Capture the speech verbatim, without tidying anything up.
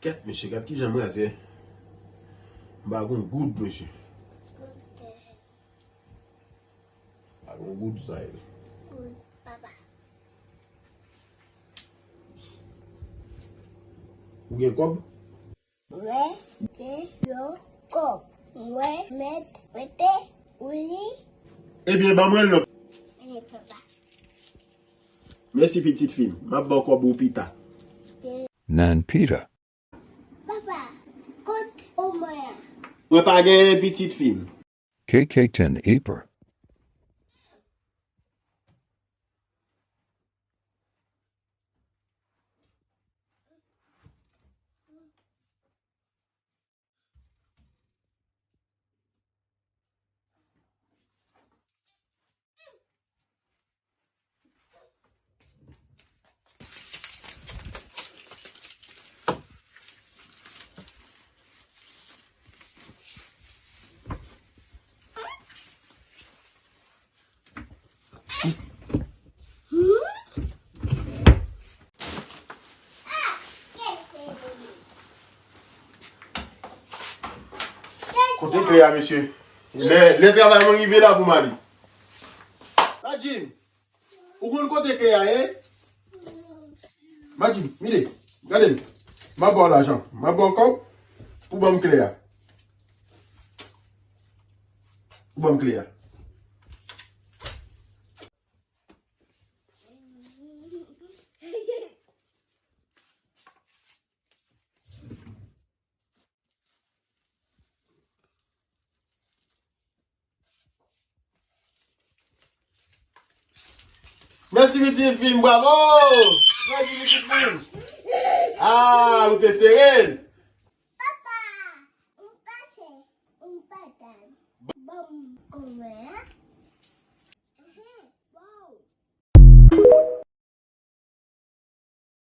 Kèt, mesye, gad kijan m razè. M pa gon goud, mesye. M pa gon goud, sa ye. Ou gen kòb? Mwen gen yon kòb. Mwen mèt prete ou li. Ebyen, ban mwen l non. Mèsi, pitit fi m. M ap ba w kòb ou pita. Nan pita. Papa, kot omwen an? Mwen pa genyen, pitit fi m. K K ten April. Kote kle a, mesye? Lè, lè travay mwen rive la pou m ale. Madjim, ou konn kote kle a ye? Madjim, mide, gade m. M ap ba w lajan, m ap ba w kòb pou ban m kle a. Pou ban m kle a. Mèsi, pitit fi m, bravo! Mèsi, pitit fi m. Ah, ou te sere l. Papa, m pase, m patan. Bon, kòman?